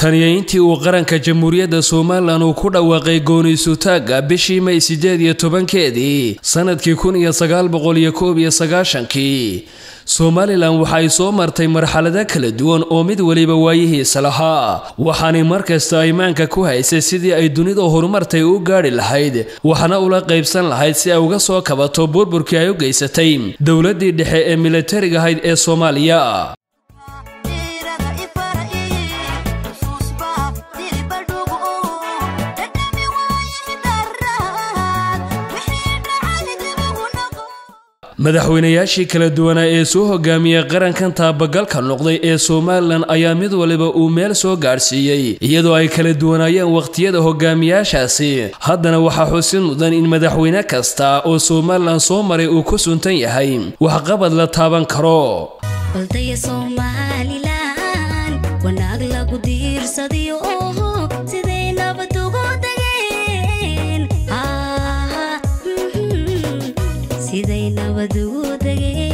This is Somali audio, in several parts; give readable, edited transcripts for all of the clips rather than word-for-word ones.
Taniyo intii uu qaranka Jamhuuriyadda Somalilan uu ku dhawaaqay gooni-isu-taagga bishii May 18-keedii sanadkii 1991-kii, Somalilan waxay soo martay marxalado kala duwan oo mid waliba waayihiisa lahaa, waxaanay markasta imaanka ku haysay sidii ay dunida horumartay u gaadhi lahayd, waxna ula qaybsan lahayd si ay uga soo kabato burburkii ay u geysatay dowladdii dhexe ee militariga ahayd ee Soomaaliya. Madaxweynayaashii kala duwanaa ee soo hogaamiyey qarankan taabagalka noqday ee Somalilan ayaa mid waliba uu meel soo gaadhsiiyey, iyadoo ay kala duwanaayeen waqtiyada hogaamiyaashaasi. Haddana waxaa xusin mudan in madaxweyne kasta oo Somalilan soo maray uu ku suntan yahay waxqabad la taaban karo. Baldaya Somalilan wanaag lagu diirsadiyo, siday nabad ugu dageen, siday nabad ugu dageen.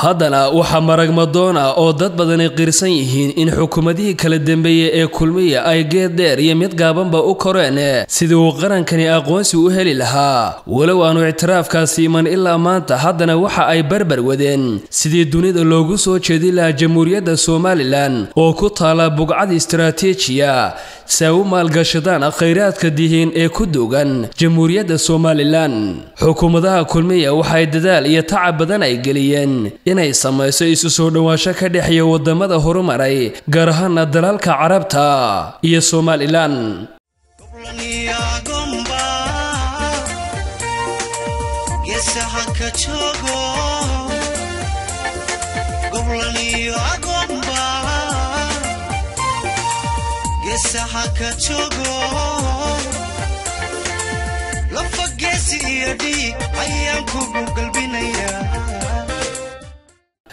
Haddana waxaa maragmadoon ah oo dad badani qirsan yihiin in xukuumadihii kala dambeeyey ee Kulmiya ay geed dheer iyo mid gaabanba u koreen sidii uu qarankani aqoonsi u heli lahaa. Walow aanu ictiraafkaasi iman ilaa maanta, haddana waxa ay barbar wadeen sidii dunida loogu soo jeedin lahaa Jamhuuriyadda Somalilan oo ku taala bugcad istaraatiijiya, si ay u maalgashadaan khayraadka dihiin ee ku duugan Jamhuuriyadda Somalilan. Xukuumadaha Kulmiya waxay dadaal iyo tacab badan ay geliyeen inay samayso isu soo dhowaansho ka dhexeeya wadamada horumaray, gaar ahaana dalalka Carabta iyo Somalilan.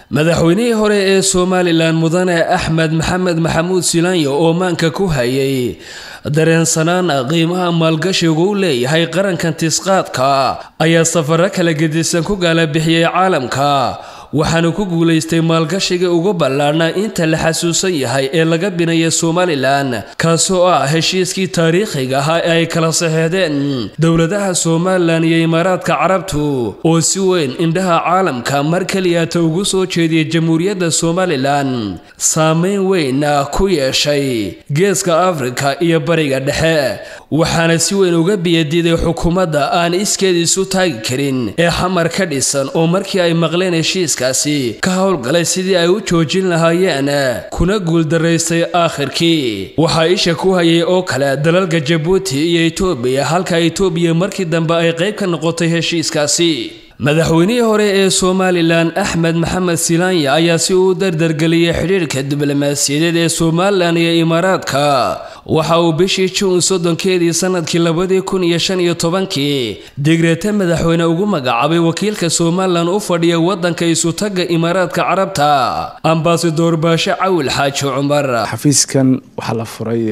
Madaxweynihii hore ee Somalilan, mudane Axmed Maxamed Maxamuud Silaanyo, oo maanka ku hayay dareensanaan qiimaha maalgashigu u leeyahay qarankan tisqaadka, ayaa safaro kala gedisan ku gaala bixiyey caalamka, waxaana ku guulaystay maalgashiga ugu ballaadhnaa inta la xasuusan yahay ee laga binaya Somalilan, kaasoo ah heshiiskii taariikhiga ahaa ee ay kala saxeexdeen dowladaha Somalilan iyo Imaaraadka Carabtu, oo si weyn indhaha caalamka mar keliyata ugu soo jeediyey Jamhuuriyadda Somalilan, saameyn weynna ku yeeshay Geeska Afrika iyo Bariga Dhexe. Waxaana si weyn uga biyadiiday xukuumadda aan iskeed isu taagi karin ee Xamar ka dhisan, oo markii ay maqleen heshiiskaasi ka howlgalay sidii ay u joojin lahaayeen, kuna guuldaraystay aakhirkii. Waxaa isha ku hayay oo kale dalalka Jabuuti iyo Itoobiya, halka Itoobiya markii dambe ay qayb ka noqotay heshiiskaasi. Madaxweynihii hore ee Somalilan Axmed Maxamed Silaanya ayaa si uu dardargeliyey xidhiirka diblomaasiyadeed ee Somalilan iyo Imaaraadka, waxa uu bishii Juun 30-keedii sanadkii 2015-kii digreete madaxweyne ugu magacaabay wakiilka Somalilan u fadhiya wadanka isutagga Imaaraadka Carabta, Ambasador Baashe Cawil Xaaji Cumar. Xafiiskan waxaa la furay,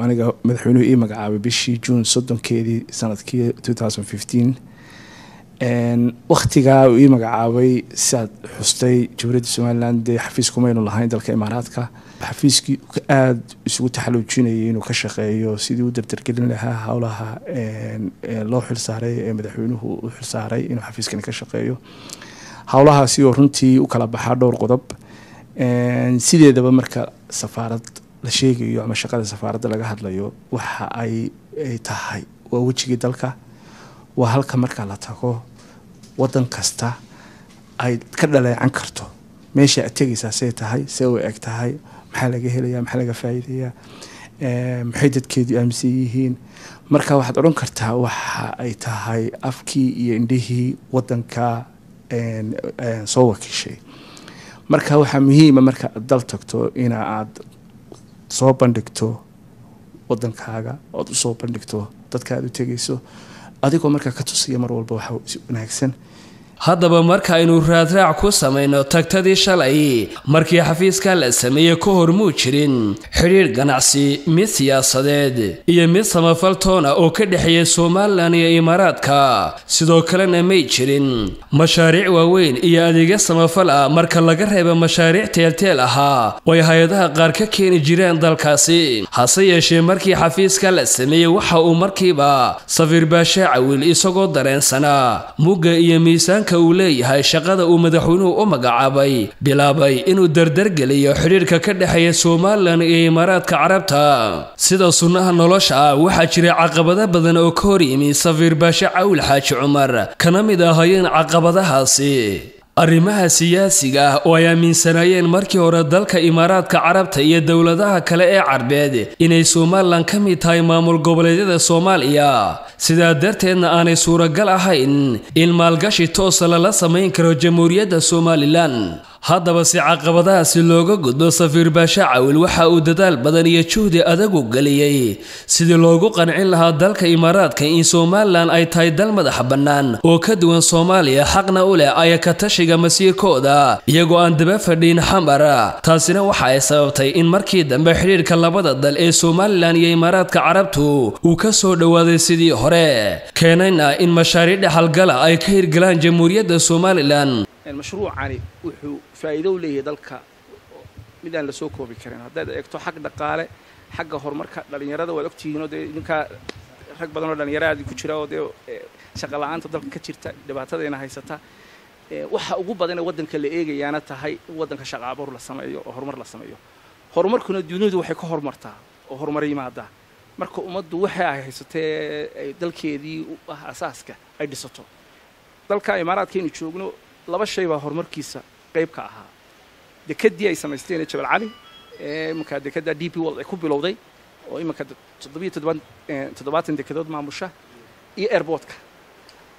aniga madaxweynuhu ii magacaabay, bishii Juun 30-keedii sanadkii 2015. Waktigaa uu ii magacaabay, siaad xustay, Jamhuuriyadda Somalilan dee xafiis kumaynu lahayn dalka Imaaraadka. Xafiiskii aada isugu taxaluujinayay inuu ka shaqeeyo sidii u dardargelin lahaa howlaha loo xilsaaray ee madaxweynuhu u xilsaaray inuu xafiiskani ka shaqeeyo, howlahaasi oo runtii u kala baxaa dhowr qodob. Sideedaba marka safaarad la sheegayo ama shaqada safaaradda laga hadlayo, waxa ay tahay waa wejigii dalka, waa halka marka la tago wadan kasta ay ka dhaleecan karto meesha aad tegaysaa, see tahay, see u eg tahay, maxaa laga helayaa, maxaa laga faa'iidayaa, maxay dadkeedu aaminsan yihiin. Marka waxaad odhan kartaa waxa ay tahay afkii iyo indhihii wadanka soo wakiishay. Marka waxaa muhiima marka aad dal tagto ina aad soo bandhigto wadankaaga, ood usoo bandhigto dadka aad u tegayso, adigoo markaa ka tusaya mar walba waxa wanaagsan Haddaba marka aynu raadraac ku samayno tagtadii shalay, markii xafiiska la sameeyey ka hor muu jirin xidhiidh ganacsi, mid siyaasadeed iyo mid samafal toona oo ka dhexeeya Somaliland iyo Imaaraadka. Sidoo kalena may jirin mashaariic waaweyn iyo adeegyo samafal ah, marka laga reebo mashaariic teelteel ahaa oo ay hay-adaha qaar ka keeni jireen dalkaasi. Hase yeeshee, markii xafiiska la sameeyey, waxa uu markiiba safiir Baashe Cawil, isagoo dareensanaa mugga iyo miisaanka uu leeyahay shaqada uu madaxweynuhu u magacaabay, bilaabay inuu dardargeliyo xidhiirka ka dhexeeya Somaliland iyo Imaaraadka Carabta. Sida sunnaha nolosha ah, waxaa jiray caqabado badan oo ka hor yimi safiir Baashe Cawil Xaaji Cumar, kana mid ahaayeen caqabadahaasi arrimaha siyaasiga ah oo ay aaminsanaayeen markii hore dalka Imaaraadka Carabta iyo dowladaha kale ee Carbeed inay Somaliland ka mid tahay maamul goboleedyada Soomaaliya, sidaa darteedna aanay suuragal ahayn in maalgashi toosa lala samayn karo Jamhuuriyadda Somaliland. Haddaba, si caqabadahaasi looga gudbo, safiir Baashe Cawil waxa uu dadaal badan iyo juhdi adag u geliyey sidii loogu qancin lahaa dalka Imaaraadka in Somaliland ay tahay dal madax bannaan oo ka duwan Soomaaliya, xaqna u leh aya ka tashiga masiirkooda, iyagoo aan daba fadhiin Xamar. Taasina waxa ay sababtay in markii dambe xidhiirka labada dal ee Somaliland iyo Imaaraadka Carabtu uu ka soo dhowaaday sidii hore, keenayna in mashaariic dhexalgala ay ka hirgalaan Jamhuuriyadda Somaliland. Mashruucani wuxuu faa'iido u leeyahay dalka midaan la soo koobi karin, haddaad eegto xag dhaqaale, xagga horumarka dhalinyarada. Waad ogtihiin oo dee idinkaa rag badan oo dhalinyaro aad ku jira oo dee shaqa la'aanta dalka ka jirta, dhibaatadayna haysata, waxa ugu badan ee waddanka la eegayaana tahay in waddanka shaqa abuur la sameeyo oo horumar la sameeyo. Horumarkuna dunidu waxay ka horumartaa oo horumar yimaadaa marka ummaddu waxa ay haysatee ay dalkeedii u ah asaaska ay dhisato. Dalka Imaaraadkaynu joogno laba shay baa horumarkiisa qayb ka ahaa: dekeddii ay samaysteen ee Jabal Cali ee iminka dekedda DP World ay ku bilowday oo iminka 77 dekedood maamusha, iyo airportka.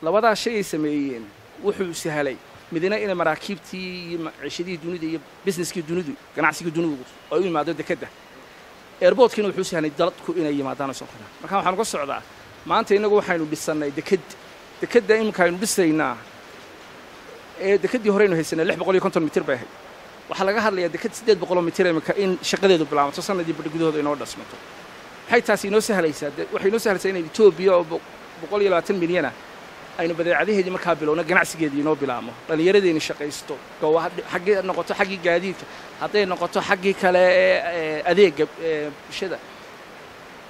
Labadaa shay ay sameeyeen wuxuu sahlay midna inay maraakiibtii iyo maciishadihii dunida iyo businesskii dunidu, ganacsigii dunidu ay u yimaado dekedda. Airportkiina wuxuu sahlay dadku inay yimaadaan oo soo koraan. Marka waxaan uga socdaa, maanta innagu waxaynu dhisannay deked. Dekedda iminka aynu dhisaynaa ee dekeddii horeynu haysanay 650 mitir bay ahayd. Waxaa laga hadlayaa deked 800 mitir iminka in shaqadeedu bilaabato, sanadii badhi gudahooda inoo dhasmato. Maxay taasi inoo sahlaysaa? Waxay inoo sahlaysaa inay Etoobiya oo 120 milyan ah aynu badeecadaheedii markaa bilowno, ganacsigeedii inoo bilaabmo, dhallinyaradeeni shaqaysto, xaggii noqoto, xaggii gaadiidka hadday noqoto, xaggii kale ee adeegga bulshada,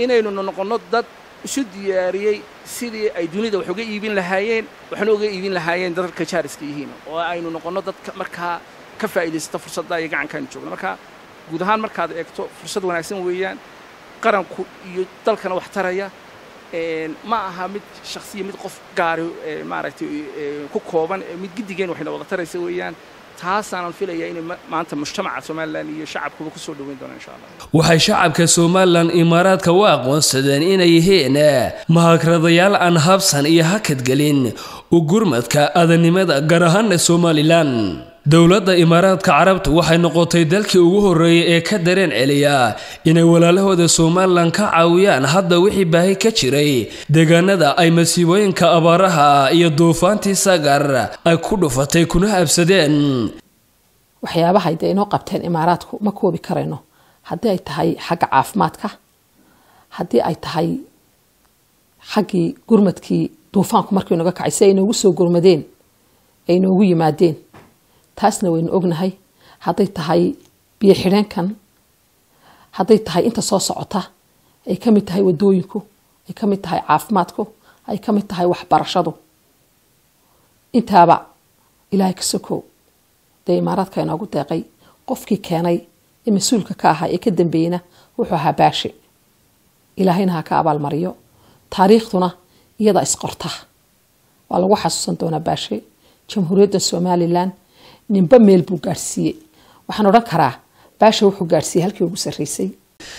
inaynu noqonno dad isu diyaariyey sidii ay dunida wax uga iibin lahaayeen, waxna uga iibin lahaayeen dadka jaariska yihiin, oo aynu noqonno dadka markaa ka faa'iidaysta fursadda iyo gacankaaynu joogno. Marka guud ahaan markaad eegto, fursad wanaagsan weeyaan, qaranku iyo dalkana wax taraya. Ma aha mid shakhsiya, mid qof gaari maaragtay ku kooban, mid giddigeen waxayna wada taraysa weeyaan. Taasaanan filayaa inay maanta mujtamaca Somaliland iyo shacabkuba kusoo dhaweyn doonaan, insha Allah. Waxay shacabka Somaliland Imaaraadka u aqoonsadeen inay yihiin mahagradayaal aan habsan iyo hakadgelin u gurmadka adanimada, gaar ahaana Somaliland. Dowladda Imaaraadka Carabtu waxay noqotay dalkii ugu horreeyay ee ka dareen celiya inay walaalahooda Somaliland ka caawiyaan hadda wixii baahi ka jiray deegaanada ay masiibooyinka abaaraha iyo duufaantii Sagar ay ku dhufatay kuna habsadeen. Waxyaabahay dee inoo qabteen Imaaraadku ma koobi karayno, haddii ay tahay xagga caafimaadka, haddii ay tahay xaggii gurmadkii duufaanku markii naga kacay, si ay inoogu soo gurmadeen ay inoogu yimaadeen, taasna waynu ognahay. Hadday tahay biyo xidheenkan, hadday tahay inta soo socota, ay ka mid tahay wadooyinku, ay ka mid tahay caafimaadku, ay ka mid tahay waxbarashadu, intaaba Ilaahay ka sokow dee Imaaraadka inoogu deeqay. Qofkii keenay ee mas-uulka ka ahaa ee ka dambeeyeyna wuxuu ahaa Baashe. Ilaahayna ha ka abaalmariyo. Taariikhduna iyada isqorta, waa lagu xasuusan doonaa Baashe. Jamhuuriyadda Somaliland ninba meel buu gaadhsiiyey. Waxaan odhan karaa Baashe wuxuu gaadhsiiyey halkii ugu sarreysay.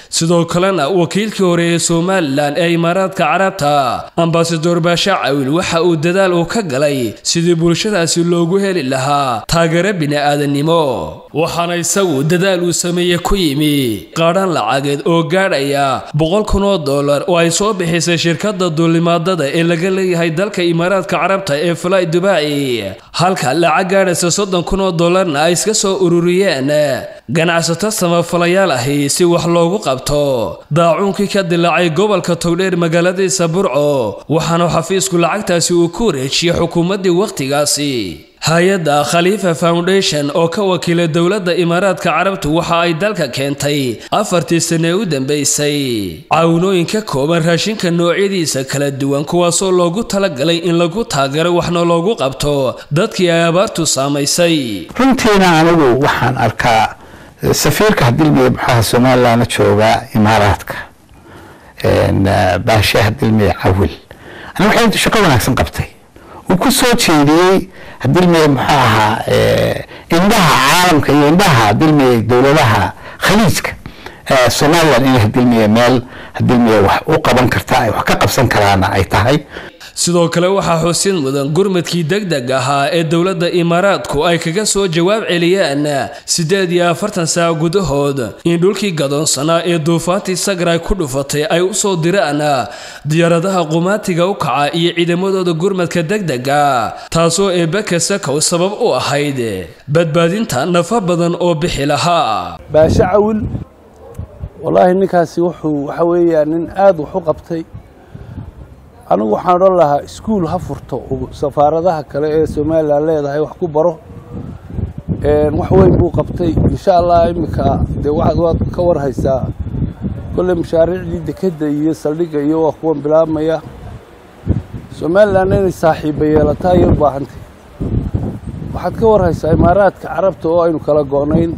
Sidoo kalena wakiilkii hore ee Somalilan ee Imaaraadka Carabta, Ambasador Baasha Cawil, waxa uu dadaal uu ka galay sidii bulshadaasi loogu heli lahaa taageero bini-aadanimo, waxaana isagu dadaal uu sameeyey ku yimi qaadhan lacageed oo gaadhaya $100,000 oo ay soo bixisay shirkadda duulimaadada ee laga leeyahay dalka Imaaraadka Carabta ee Fly Dubai, halka lacag gaadhaysa $30,000-na ay iska soo ururiyeen ganacsato samafalayaal ahi si wax loogu qabto daacuunkii ka dilaacay gobolka Togdheer magaaladiisa Burco. Waxaana xafiisku lacagtaasi uu ku wareejiyey xukuumaddii wakhtigaasi. Hay-adda Khalifa Foundation oo ka wakiilay dowladda Imaaraadka Carabtu waxa ay dalka keentay 4tii sane u dambeysay caawinooyin ka kooban raashinka noocyadiisa kala duwan, kuwaasoo loogu talagalay in lagu taageero waxna loogu qabto dadkii ay abaartu saamaysay. Runtiina anigu waxaan arkaa safiirka Hadilmiye muxuaha Somalilandna jooga Imaaraadka, Baashe Hadilmiye Cawil, aniga waxay shaqo wanaagsan qabtay uu ku soo jeediyey Hadilmiye muxuu ahaa indhaha caalamka iyo indhaha Hadilmiye dowladaha Khaliijka, Somaliland inay Hadilmiye meel Hadilmiye wax u qaban karta ay wax ka qabsan karaana ay tahay. Sidoo kale waxaa xusin mudan gurmadkii degdeg ahaa ee dowladda Imaaraadku ay kaga soo jawaab celiyeen 48 saac gudahood in dhulkii gadoonsanaa ee duufaantii Sagray ku dhufatay ay u soo diraan diyaaradaha qumaatiga u kaca iyo ciidamadooda gurmadka degdega, taasoo Eebbe Sakow sabab u ahayd badbaadinta nafa badan oo bixi lahaa. Baashe Cawil, wallaahi ninkaasi wuxuu waxa weeyaa nin aada wax u qabtay. Anigu waxaan odhan lahaa iskuul ha furto safaaradaha kale ee Somalilan leedahay wax ku baro. Wax weyn buu qabtay insha Allah. Iminka dee waxaad waad ka warhaysaa kolley mashaariicdii dekedda iyo saldhigga iyo waa kuwan bilaabmaya. Somalilan inay saaxiiba yeelataa ayay u baahantay. Waxaad ka warhaysaa Imaaraadka Carabta oo aynu kala go'nayn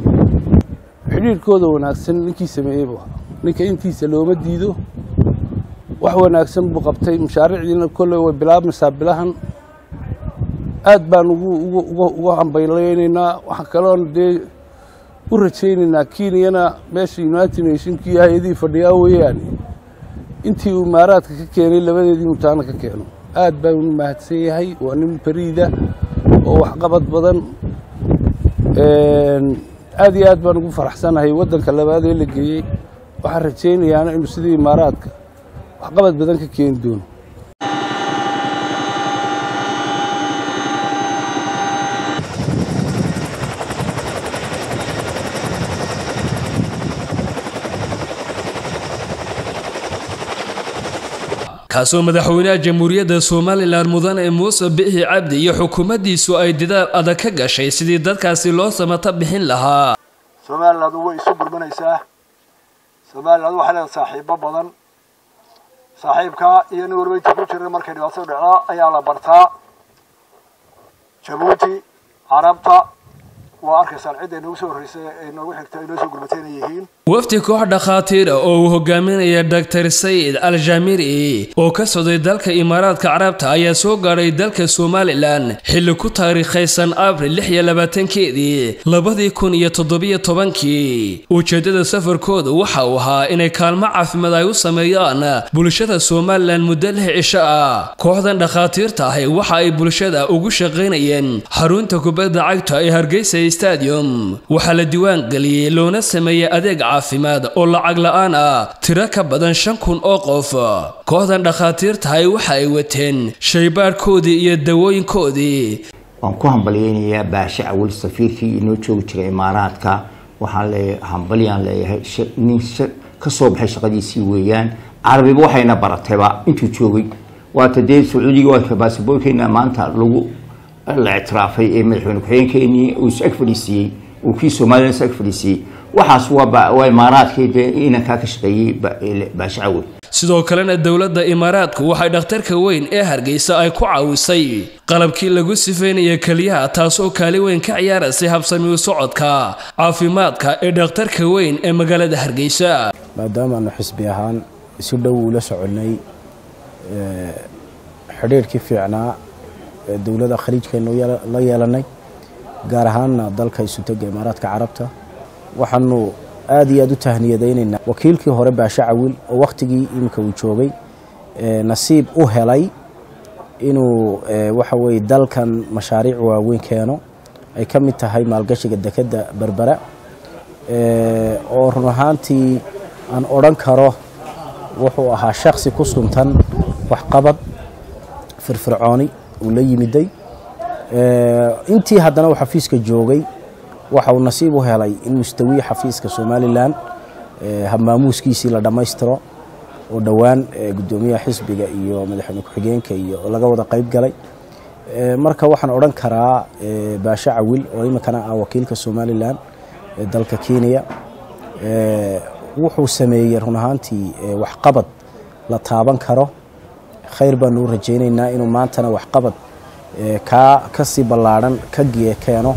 xidhiirhkooda wanaagsan ninkii sameeyeybu ninka intiisa looma diido. Wax wanaagsan buu qabtay, mashaariicdiina kolley way bilaabmaysaa bilahan. Aad baan ugu hambaylaynaynaa. Waxaan kaloon dee u rajaynaynaa Kenyana meesha United Nationkii hay-adihii fadhiyaa weeyaane intii uu Imaaraadka ka keenay labadeedii mutaana ka keeno. Aad baan u mahadsan yahay, waa nin fariida oo waxqabad badan. Aad iyo aad baan ugu faraxsanahay waddanka labaad ee la geeyey. Waxaan rajaynayaana inuu sidii Imaaraadka waxqabad badan ka keeni doono. Kaasoo madaxweynaha Jamhuuriyadda Somalilan Mudane Muuse Bixi Cabdi iyo xukuumaddiisu ay dadaal adag ka gashay sidii dadkaasi loo samata bixin lahaa. Somaliland way isu gurmanaysaa. Somaliland waxay leedahay saaxiibo badan. Saaxiibka iyo nin waliba inta ku jira markay dhibaato dhacdo ayaa la bartaa. Jabuuti, Carabta waa arkaysaan cidda inoogu soo horreysay ee inoogu xigta inoo soo gurmatay inay yihiin. Wafdi koox dhakhaatiira oo uu hogaaminaya Dr. Sayid Al Jamiri oo ka socday dalka Imaaraadka Carabta ayaa soo gaadhay dalka Somalilan xilli ku taariikhaysan Abril 26-keedii 2017. Ujeedada safarkooda waxa uu ahaa inay kaalmo caafimaad ay u sameeyaan bulshada Somalilan muddo 6 cisho ah. Kooxdan dhakhaatiirta ahi waxa ay bulshada ugu shaqaynayeen xarunta kubadda cagta ee Hargeysa Stadium. Waxaa la diiwaan geliyey loona sameeyey adeeg caafimaad oo lacag la'aan ah tiro ka badan 5,000 oo qof. Kooxdan dhakhaatiirtahay waxa ay wateen shaybaadhkoodii iyo dawooyinkoodii. Waan ku hambalyeynayaa Baashe Cawil, safiirkii inoo joogi jiray Imaaraadka. Waxaan leeyahay hambalyaan leeyahay, nin ka soo baxay shaqadiisii weeyaan. Carabiba waxayna baratayba intuu joogay. Waata dee Sacuudiga waa baasaboorkeena maanta lagu la ictiraafay ee madaxweyne ku-xigeenkeenii uu is ag fadhiisiiyey, uu kii Somaliland is ag fadhiisiiyey. Waxaas waa Imaaraadkii dee inankaa ka shaqeeyey Baashe Cawil. Sidoo kalena dowladda Imaaraadku waxay dhakhtarka weyn ee Hargeysa ay ku caawisay qalabkii lagu sifeynaya keliyaha, taasoo kaalin weyn ka ciyaaraysay habsami u socodka caafimaadka ee dhakhtarka weyn ee magaalada Hargeysa. Maadaama aanu xisbi ahaan si dhow ula soconay xidhiirkii fiicnaa ee dowladda khaliijkeenu la yeelanay, gaar ahaanna dalka isutega Imaaraadka Carabta, waxaanu Aad iyo aad u tahniyadaynaynaa wakiilkii hore Baashe Cawil oo wakhtigii iminka uu joogay nasiib u helay inuu waxa weeye dalkan mashaariic waaweyn keeno, ay ka mid tahay maalgashiga dekedda Berbera, oo run ahaantii aan odhan karo wuxuu ahaa shaksi ku suntan waxqabad firfircooni uu la yimiday. Intii haddana uu xafiiska joogay waxa uu nasiib u helay in mustawiyi xafiiska Somalilan habmaamuuskiisii la dhammaystiro oo dhowaan guddoomiyaha xisbiga iyo madaxweyne ku-xigeenka iyo laga wada qayb galay. Marka waxaan odhan karaa Baashe Cawil oo iminkana ah wakiilka Somalilan ee dalka Kenya wuxuu sameeyey run ahaantii waxqabad la taaban karo. Khayr baanu u rajaynaynaa inuu maantana waxqabad kaa kasii ballaadhan ka keeno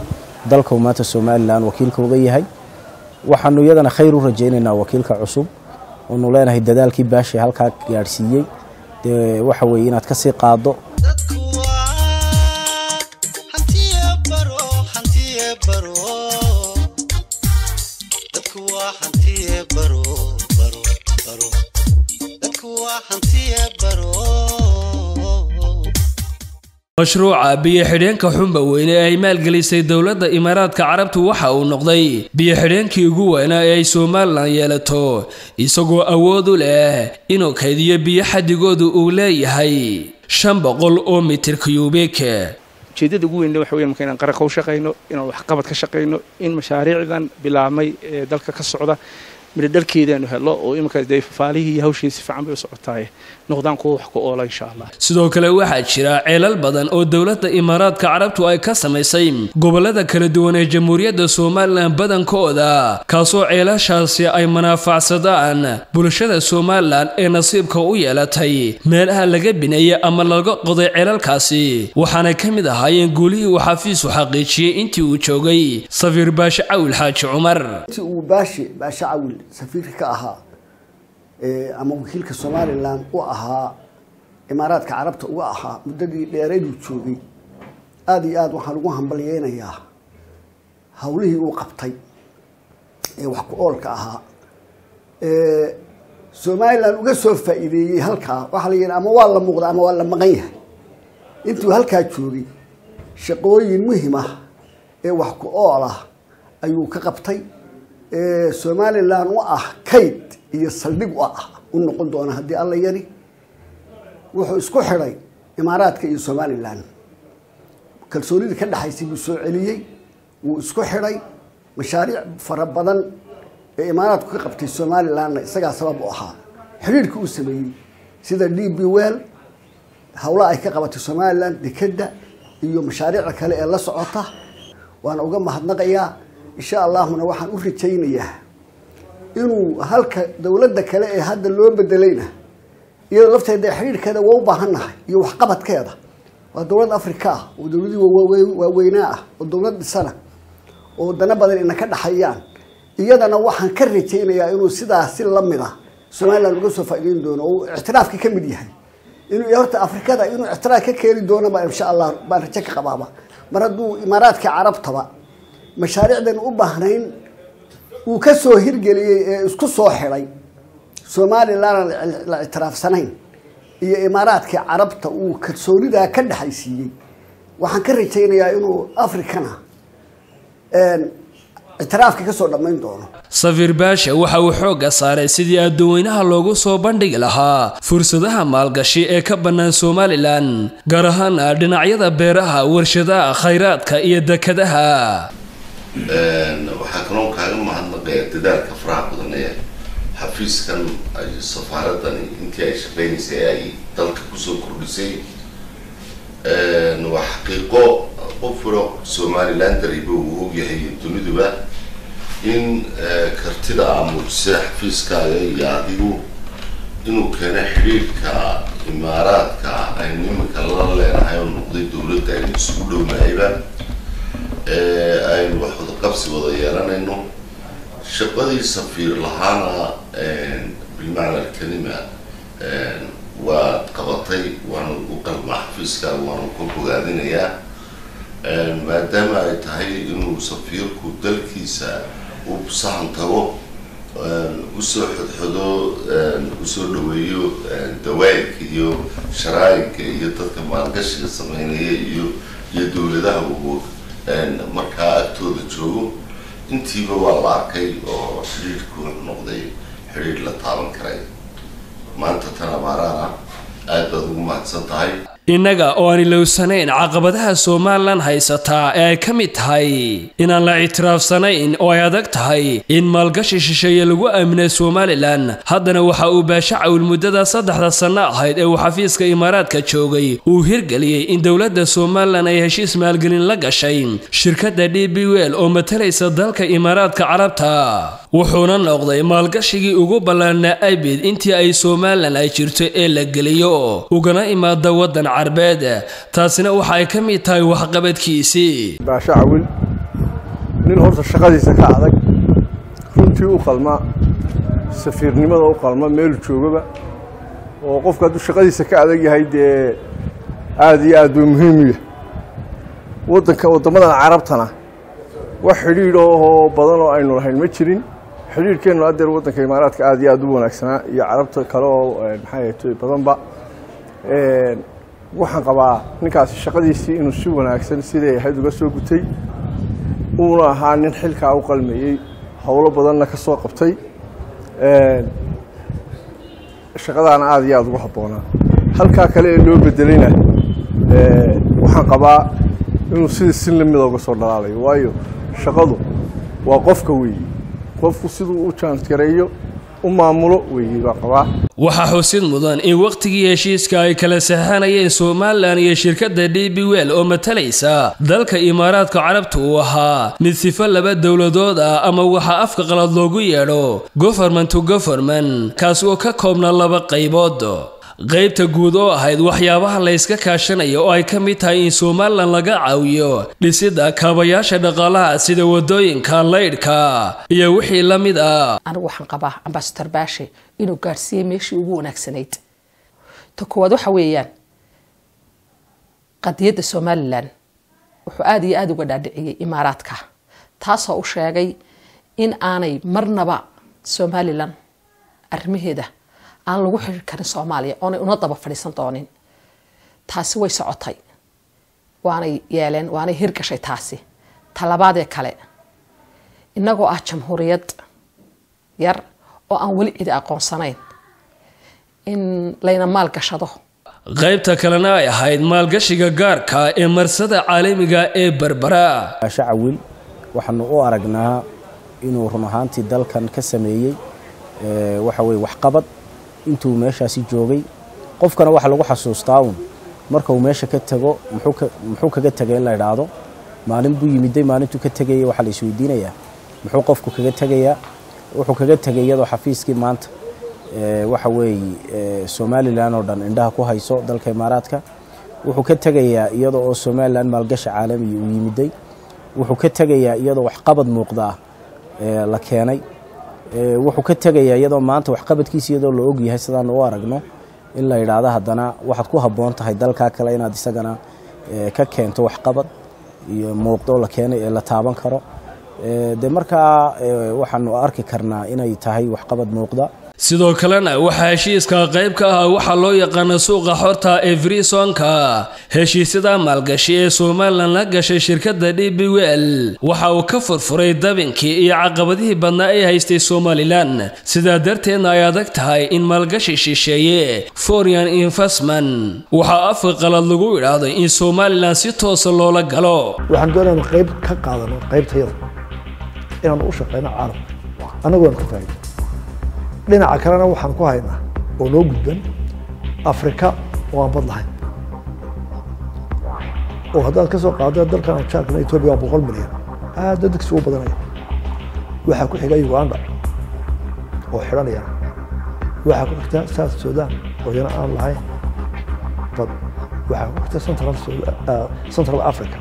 dalka uu maanta Somalilan wakiilka uga yahay. Waxaanu iyadana khayr u rajaynaynaa wakiilka cusub oonu leenahay dadaalkii Baashe halkaa gaadhsiiyey dee waxa weeye inaad kasii qaaddo. Mashruuca biyo-xidheenka Xunba Weyne ee ay maalgelisay dowladda Imaaraadka Carabtu waxa uu noqday biyo-xidheenkii ugu weynaa ee ay Somalilan yeelato, isagoo awood u leh inuu kaydiyo biyo xadigoodu uu leeyahay 500 oo mitir kuyubik. Ujeeddada ugu weynna waxa weeye marka inaan qaranka u shaqayno, inaan waxqabad ka shaqayno, in mashaariicdan bilaabmay ee dalka ka socda midho dhalkeedaanu helo oo iminka dee faalihii iyo hawshii si fiican bay u socotaaye noqdaan kuwa wax ku oola insha Allah. Sidoo kale waxaa jira ceelal badan oo dowladda Imaaraadka Carabtu ay ka samaysay gobollada kala duwan ee Jamhuuriyadda Somalilan badankooda, kaasoo ceelashaasi ay manaafacsadaan bulshada Somalilan ee nasiibka u yeelatay meelaha laga bineeyey ama laga qoday ceelalkaasi, waxaana ka mid ahaayeen guulihii uu xafiisu xaqiijiyey intii uu joogay safiir Baashe Cawil Xaaji Cumar. Intii uu Baashe Cawil safiirka ka ahaa ama wakiilka Somalilan u ahaa Imaaraadka Carabta uga ahaa muddadii dheereed uu joogay, aada iyo aada waxaan ugu hambalyeynayaa hawlihii uu qabtay ee wax ku oolka ahaa Somalilan uga soo faa'iideeyey. Halkaa waxaa la yidhi ama waa la muuqda ama waa la maqan yahay. Intuu halkaa joogay shaqooyin muhim ah ee wax ku ool ah ayuu ka qabtay Somalilan u ah kayd iyo saldhig u ah u noqon doona haddii Alla yari. Wuxuu isku xidhay Imaaraadka iyo Somalilan, kalsoonidii ka dhexaysay buu soo celiyey, wuu isku xidhay. Mashaariic fara badan ee Imaaraadku ka qabtay Somalilanna isagaa sabab u ahaa xidhiidhkii uu sameeyey, sida DP World howlaha ay ka qabatay Somalilan, dekedda iyo mashaariicda kale ee la socota. Waana uga mahadnaqayaa, insha Allahuna waxaan u rajaynayaa inuu halka dowladda kale ee hadda loo bedelayna iyadoo lafteeda xidhiidhkeeda waa u baahannahay iyo waxqabadkeeda. Waa dowlad Afrika ah oo dowladii waaweynaa ah oo dowlad dhisana oo dana badan ina ka dhaxayaan. Iyadana waxaan ka rajaynayaa inuu sidaas si lamid ah Somalilan uga soo faa'iideyn doono oo ictiraafka ka mid yahay inuu horta Afrikada inuu ictiraaf ka keeni doono baa insha Allah baan rajo ka qabaaba. Mar hadduu Imaaraadka Carabtaba mashaariicdan u baahnayn uu ka soo hirgeliyey ee isku soo xidhay Somalilan la ictiraafsanayn iyo Imaaraadka Carabta uu kalsoonidaa ka dhexaysiiyey, waxaan ka rajaynayaa inuu Afrikana ictiraafka ka soo dhammayn doono. Safiir Baashe waxa uu xoogga saaray sidii adduweynaha loogu soo bandhigi lahaa fursadaha maalgashi ee ka bannaan Somalilan, gaar ahaan dhinacyada beeraha, warshadaha, khayraadka iyo dekedaha. Waxaa kaloo kaaga mahadnaqayaa dadaalka faraha badan ee xafiiskan ay safaaradani intii ay shaqeynaysay ay dalka kusoo kordhisay. Waa xaqiiqo qof walo Somaliland dariba uu ogyahay duniduba in kartida aa muujisay xafiiskaaga iyo adigu inuu keenay xidhiidhka Imaaraadka aynu iminka la leenahay oo noqday dowladda aynu isugu dhownahayba aynu wax wada qabsi wada yeelanayno. Shaqadii safiir lahaana bilmacna alkalima waad qabatay, waana u qalmaa xafiiskaaga, waana ka bogaadinayaa, maadaama ay tahay inuu safiirku dalkiisa u sahan tago. Usoo xodxodo, usoo dhaweeyo dawaayinka iyo sharaayinka iyo dadka maalgashiga sameynaya iyo dowladaha uu markaa agtooda joogo. Intiiba waa la arkay oo xidhiidhku wuxuu noqday xidhiidh la taaban karay. Maanta tan abaaraana aad baad ugu mahadsan tahay. Innaga oo aan ilowsanayn caqabadaha Somalilan haysataa ee ay ka mid tahay inaan la ictiraafsanayn oo ay adag tahay in maalgashi shisheeye lagu aaminay Somalilan, haddana waxa uu Baashe Cawil muddada 3da sanno ahayd ee uu xafiiska Imaaraadka joogay uu hirgeliyey in dowladda Somalilan ay heshiis maalgelin la gashay shirkadda DP World oo matalaysa dalka Imaaraadka Carabta, wuxuuna noqday maalgashigii ugu ballaarnaa abid intii ay Somalilan ay jirto ee la geliyo ugana imaada waddan Carbeed. Taasina waxa ay ka mid tahay waxqabadkiisii. Baashe Cawil nin horta shaqadiisa ka adag, runtii u qalma safiirnimada, u qalma meelu joogaba, oo qofku hadduu shaqadiisa ka adag yahay dee aada iyo aad buu muhiim u yahay. Waddanka waddamadan Carabtana wax xidhiidh oo badan oo aynu lahayn ma jirin. Xidhiidhkeennu adeer waddanka Imaaraadka aada iyo aada u wanaagsanaa iyo Carabta kale oo maxay ahayd badanba. Waxaan qabaa ninkaasi shaqadiisii inuu si wanaagsan siday ahayd uga soo gutay, uuna ahaa nin xilkaa u qalmayey, howlo badanna ka soo qabtay, shaqadaana aada iyo aada ugu habboonaa. Halkaa kale ee loo bedelayna waxaan qabaa inuu sidii sin lamida uga soo dhalaalayo, waayo shaqadu waa qofka weeye, qofku siduu u jaansgareeyo u maamulo weeye baan qabaa. Waxaa xusid mudan in wakhtigii heshiiska ay kala saxanayeen Somalilan iyo shirkadda DP World oo matalaysa dalka Imaaraadka Carabta uu ahaa mid sifo laba dowladood ah ama waxa afka qalad loogu yeedho government to government, kaasi oo ka koobnaa laba qaybood. Qaybta guud oo ahayd waxyaabaha la iska kaashanayo oo ay ka mid tahay in Somalilan laga caawiyo dhisidda kaabayaasha dhaqaalaha sida wadooyinka, laydhka iyo wixii la mid ah. Anigu waxaan qabaa Ambasador Baashe inuu gaarsiiyey meeshii ugu wanaagsanayd. Ta koowaad waxa weeyaan qadiyadda Somalilan wuxuu aada iyo aada uga dhaadhiciyey Imaaraadka, taasoo u sheegay in aanay marnaba Somalilan arrimaheeda aan lagu xiri karin Soomaaliya oonay una daba fadhiisan doonin. Taasi way socotay, waanay yeeleen, waanay hirgashay taasi. Talabaadee kale, innagoo ah jamhuuriyad yar oo aan weli cidi aqoonsanayn in layna maal gashado. Qaybta kalena ay ahayd maalgashiga gaarka ee marsada caalamiga ee Berbera. Baashe Cawil waxaanu u aragnaa inuu run ahaantii dalkan ka sameeyey waxa weye waxqabad intuu meeshaasi joogay. Qofkana waxaa lagu xasuustaa uun marka uu meesha ka tago muxuu kaga tegay in la idhaahdo. Maalin buu yimiday, maalintuu ka tegayay waxaa la isweydiinayaa muxuu qofku kaga tegayaa. Wuxuu kaga tegay iyadoo xafiiskii maanta waxa weeye Somalilan oo dhan indhaha ku hayso dalka Imaaraadka. Wuxuu ka tegayaa iyadoo oo Somalilan maalgashi caalami uu yimiday. Wuxuu ka tegayaa iyadoo waxqabad muuqda la keenay. Wuxuu ka tegayaa iyadoo maanta waxqabadkiisa iyadoo la og yahay sidaan u aragno in la yidhaahdo haddana waxaad ku habboon tahay dalkaa kale inaad isagana ka keento waxqabad iyo muuqdo la keenay ee la taaban karo. Dee markaa waxaanu arki karnaa inay tahay waxqabad muuqda. Sidoo kalena waxaa heshiiska qayb ka ah waxaa loo yaqaana suuqa xorta ee free zone-ka. Heshiisyada maalgashi ee Somalilan la gashay shirkadda DP World waxa uu ka furfuray dabinkii iyo caqabadihii badnaa ee haystay Somalilan, sidaa darteedna ay adag tahay in maalgashi shisheeye foreign investment waxaa afka qalad lagu idhaahdo in Somalilan si toosa loola galo. Waxaan doonaynaa qayb ka qaadano qaybtayada inaan u shaqeyno caalamka, annagu waan ka faa'iido. Dhinaca kalena waxaan ku haynaa oo noo gudban Afrika oo aan bad lahayn, oo haddaad ka soo qaado dalkan jaarkana Etoobiya waa 100 milyan, aad dadkiisa ugu badanaya. Waxaa ku xiga Uganda oo xidhanaya, waxaa ku xigta South Sudan oo iyana aan lahayn bad, waxaa ku xigta Central Africa.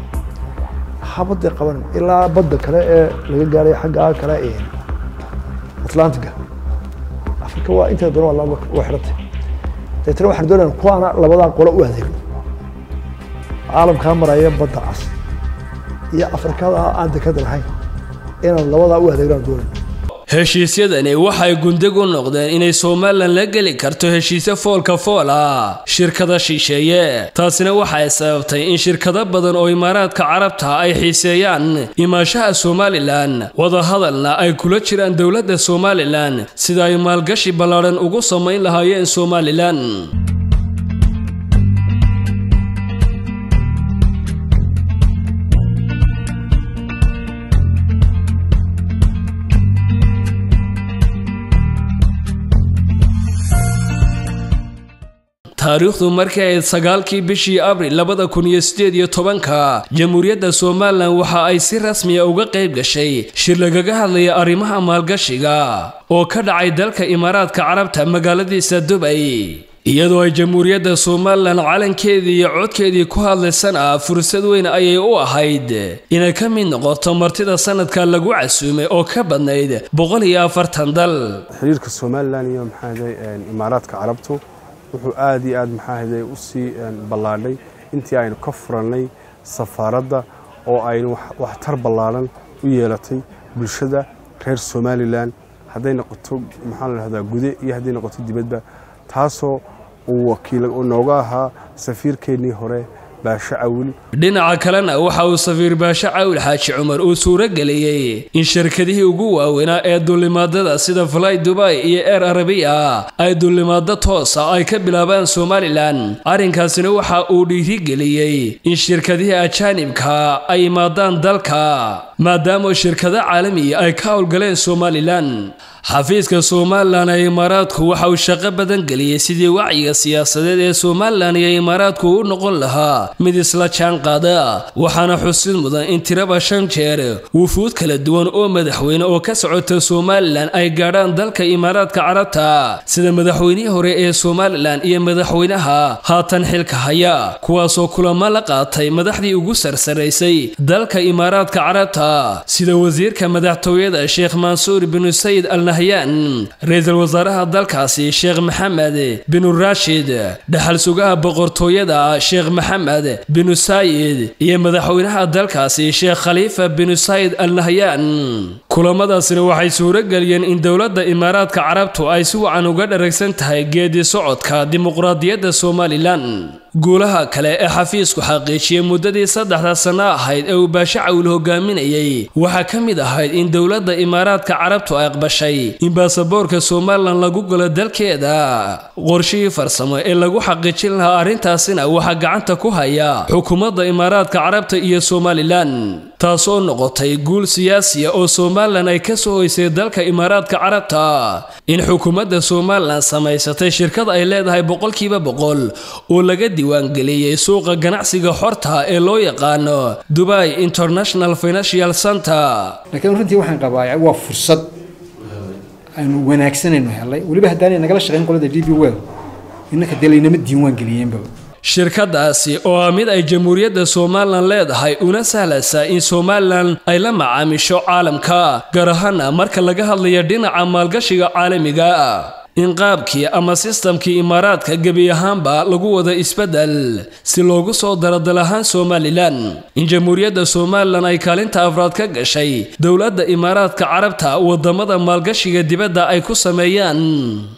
Habadday qaban ilaa badda kale ee laga gaaray xagga kale ee Atlantiga. Afrika waa inta doona waa xidhantay. Deetana waxaan doonaynaa kuwaana labadaa qolo u adeegno, caalamkaa maraya badda cas iyo Afrikada aan dekada lahayn, inaan labadaa u adeegno aan doonayno. Heshiisyadani waxay gundeg u noqdeen inay Somaliland la geli karto heshiisyo foolka fool ah shirkada shisheeye. Taasina waxay sababtay in shirkado badan oo Imaaraadka Carabta ay xiiseeyaan imaashaha Somaliland, wadahadalna ay kula jiraan dowladda Somaliland sida ay maalgashi ballaaran ugu samayn lahaayeen Somaliland. Taariikhdu markii ay 9kii bishii Abriil 2018 Jamhuuriyadda Somaliland waxa ay si rasmi ah uga qayb gashay shir lagaga hadlaya arrimaha maalgashiga oo ka dhacay dalka Imaaraadka Carabta magaaladiisa Dubai. Iyadoo ay Jamhuuriyadda Somaliland calankeedii iyo codkeedii ku hadlaysana, fursad weyn ayay u ahayd inay ka mid noqoto martida sanadka lagu casuumay oo ka badnayd 140 dal. Xiriirka Somaliland iyo maxaa Imaaraadka Carabtu wuxuu aad iyo aad maxaa u sii ballaadhay intii aynu ka furannay safaaradda oo aynu waxtar ballaaran u yeelatay bulshada reer Somaliland, hadday noqoto maxaa la dhahdaa gude iyo hadday noqoto dibadba, taasoo uu wakiil nooga ahaa safiirkeennii hore Baashe Cawil. Dhinaca kalena waxa uu safiir Baashe Cawil Xaaji Cumar uu suuro geliyey in shirkadihii ugu waaweynaa ee duulimaadada sida Fly Dubai iyo Air Arabia ay duulimaado toos ah ay ka bilaabaan Somaliland. Arrinkaasina waxa uu dhiirigeliyey in shirkadihii ajaanibka ay imaadaan dalka, maadaama shirkado caalami ay ka howlgaleen Somaliland. Xafiiska Somaliland ee Imaaraadku waxa uu shaqo badan geliyey sidii wacyiga siyaasadeed ee Somaliland iyo Imaaraadku u noqon lahaa mid isla jaan qaada. Waxaana xusid mudan in tiraba 5 jeer wufuud kala duwan oo madaxweyne oo ka socota Somaliland ay gaadhaan dalka Imaaraadka Carabta, sida madaxweynihii hore ee Somaliland iyo madaxweynaha haatan xilka haya, kuwaasoo kulamo la qaatay madaxdii ugu sarsaraysay dalka Imaaraadka Carabta, sida wasiirka madaxtooyada Sheekh Mansuur bin Sayid Al Nahyan, ra'iisul wasaaraha dalkaasi Sheekh Maxamed bin Rashid, dhaxal sugaha boqortooyada Sheekh Maxamed bin Sayid iyo madaxweynaha dalkaasi Sheekh Khalifa bin Sayid Al Nahyan. Kulamadaasina waxay suuro geliyeen in dowladda Imaaraadka Carabtu ay si wacan uga dharagsan tahay geedi socodka dimuqraadiyadda Somaliland. Guulaha kale ee xafiisku xaqiijiyey muddadii 3 sano ahayd ee uu Baashe Cawil hogaaminayay waxaa ka mid ahayd in dowladda Imaaraadka Carabtu ay aqbashay in baasaboorka Somaliland lagu galo dalkeeda. Qorshihii farsamo ee lagu xaqiijin lahaa arrintaasina waxaa gacanta ku haya xukuumadda Imaaraadka Carabta iyo Somaliland, taasoo noqotay guul siyaasi ah oo Somaliland ay ka soo hoysay dalka Imaaraadka Carabta. In xukuumadda Somaliland samaysatay shirkad ay leedahay 100% oo laga diiwaangeliyey suuqa ganacsiga xorta ee loo yaqaano Dubai International Financial Center. Laakiin runtii waxaan qabaa waa fursad aynu wanaagsanayno helay, weliba haddaanay nagala shaqayn qolada DB World innaka dee laynama diiwaan geliyeenba. Shirkadaasi oo ah mid ay Jamhuuriyadda Somaliland leedahay una sahlaysa in Somaliland ay la macaamisho caalamka, gaar ahaan marka laga hadlayo dhinaca maalgashiga caalamiga ah. In qaabkii ama sistamkii Imaaraadka gebi ahaanba lagu wada isbedel si loogu soo daro dal ahaan Somaliland. In Jamhuuriyadda Somaliland ay kaalinta afraad ka gashay dowladda Imaaraadka Carabta wadamada maalgashiga dibadda ay ku sameeyaan.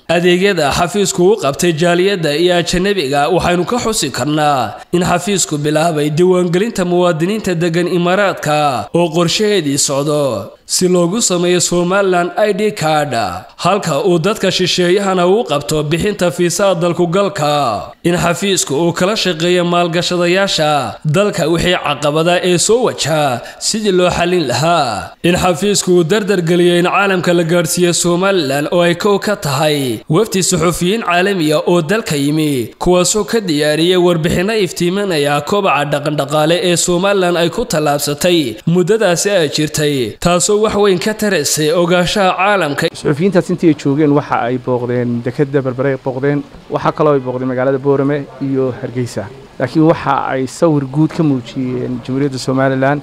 Adeegyada xafiisku u qabtay jaaliyadda iyo ajanabiga waxaynu ka xusi karnaa in xafiisku bilaabay diiwaangelinta muwaadiniinta degan Imaaraadka oo qorshaheedii socdo si loogu sameeyo Somaliland ID card, halka uu dadka shisheeyahana uu qabto bixinta fiisaha dalku-galka. In xafiisku uu kala shaqeeyo maalgashadayaasha dalka wixii caqabada ee soo wajaha sidii loo xallin lahaa. In xafiisku uu dardar geliyay in caalamka la gaadhsiiyo Somaliland oo ay kow ka tahay wafdi suxufiyiin caalami ah oo dalka yimi, kuwaasoo ka diyaariyay warbixinno iftiiminaya kobaca dhaqandhaqaale ee Somaliland ay ku tallaabsatay muddadaasi ay jirtay, taasoo wax weyn ka taraysay ogaanshaha caalamka. Suxufiyiintaas intii ay joogeen waxa ay booqdeen dekedda Berbera ay booqdeen, waxa kaloo ay booqdeen magaalada Boorame iyo Hargeysa. Laakiin waxa ay sawir guud ka muujiyeen Jamhuuriyadda Somaliland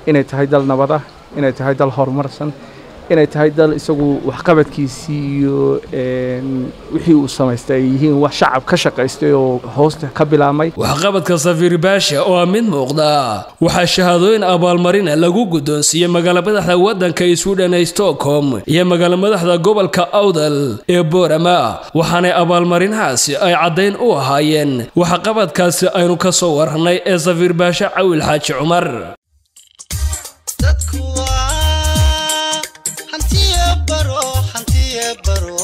inay tahay dal nabad ah, inay tahay dal horumarsan, Inay tahay dal isagu waxqabadkiisii iyo wixii uu samaystay ay yihiin wax shacab ka shaqaystay oo hoosta ka bilaabmay. Waxqabadka safiir Baasha oo ah mid muuqda waxaa shahaadooyin abaalmarina lagu guddoonsiiyey magaalo madaxda waddanka Sweden ee Stockholm iyo magaalo madaxda gobolka Awdal ee Boorama, waxaanay abaalmarinahaasi ay caddayn u ahaayeen waxqabadkaasi aynu ka soo warranay ee safiir Baashe Cawil Xaaji Cumar. Dadku waa hantiya baro, hantiya baro.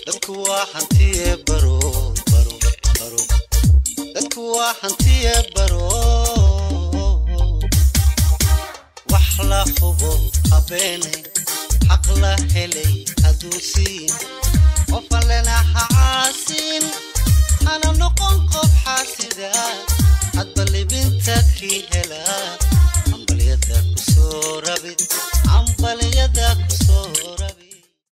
Dadku waa hantiya baro, baro, baro. Dadku waa hantiya baro. Wax la hubo habeenay, xaq la helay hadduu siin.